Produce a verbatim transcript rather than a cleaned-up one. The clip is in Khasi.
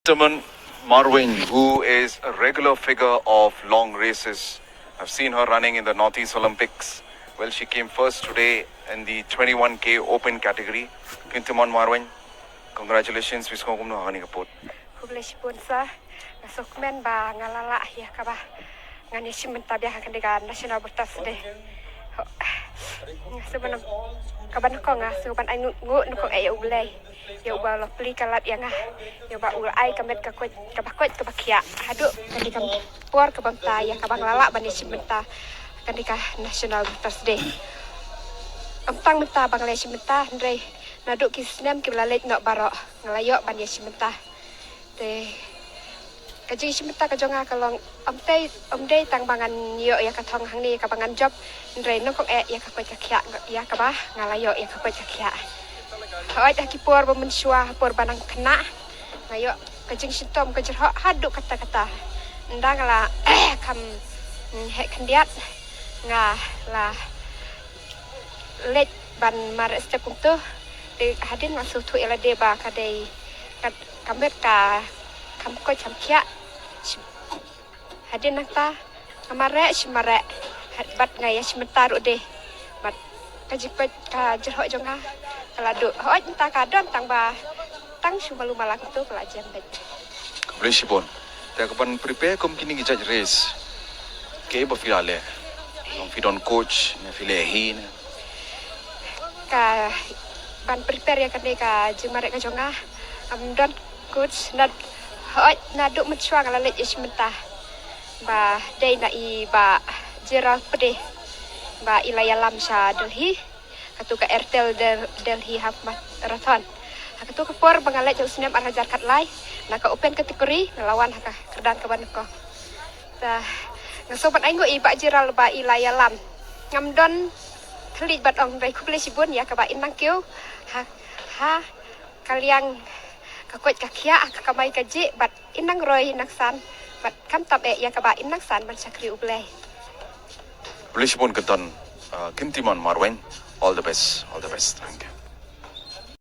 Kintamon Marwein, who is a regular figure of long races. I've seen her running in the Northeast Olympics. Well, she came first today in the twenty-one K open category. Kintamon Marwein, congratulations, phi sngew kumno ha kane ka pud? Khublei shibun sir. Nga sngewkmen ba nga la lah ïa kaba ngan ïashim bynta biang ha kane ka National Voters' Day. Ho, nga sngew ban, kaba nyngkong nga sngew ban ai nguh, nguh nyngkong eh ïa U Blei, ïa uba la plie ka lad ïa nga, ïa uba u la ai ka met ka koit, kaba koit kaba khiah haduh kane ka por kaba mynta, ïa kaba nga la lah ban ïashim bynta ha kane ka National Voters' Day. Ym tang mynta ba nga la ïashim bynta, hynrei naduh ki snem kiba la leit noh baroh nga la ïoh ban ïashim bynta. Te ka jingïashim bynta ka jong nga ka long, ym dei, ym dei tang ba ngan ïoh ïa ka thong hangne kaba ngan jop, hynrei nyngkong eh ïa ka koit ka khiah, ïa kaba nga la ïoh ïa ka koit ka khiah. Hooid, ha ki por ba mynshuwa, ha por ba nang khynnah, nga ïoh ka jingshitom ka jyrhoh haduh katta katta. Ynda nga la kham, mm, heh khyndiat, nga la leit ban mareh step kumto. Te hadien nga sngewthuh ïa lade ba ka dei ka, ka met ka kham koit kham khiah. Hadien nangta nga mareh, shim mareh, bad nga ïashim bynta ruh de. Bad ka jingkoit ka jyrhoh jong nga ka la duh. Hooid, mynta ka don tang ba tang shu malu mala kumto ka la jem beit. Khublei shibun. Te kaban prepare kum kine ki jait race, kaei ba phi la leh? Long phi don coach ne phi leh hi ne? Kaban prepare ïa kane ka jingmareh ka jong nga, ym don coach, na, hooid, naduh mynshuwa nga la leit ïashim bynta. Ba dei na i Bah Gerald Pde ba i la ïalam sha Delhi. Katu ka Airtel Del-, Delhi Half Marathon. Ha katu ka por ba nga leit ha u snem ar hajar khatlai, na ka open category, nga la wan ha ka kyrdan kaba nyngkong. Ta, nga sngew ban ai nguh ïa i Bah Gerald ba i la ïalam. Ngam don thylliej ban ong, hynrei khublei shibun ïa kaba in nang kiew ha, ha ka liang ka koit ka khiah, ha ka kamai kajih, bad in nang roi in nang san, bad khamtam eh ïa kaba in nang san ban shakri U Blei. Khublei shibun kyrdan, uh, Kintimon Marwein. All the best, all the best. Thank you.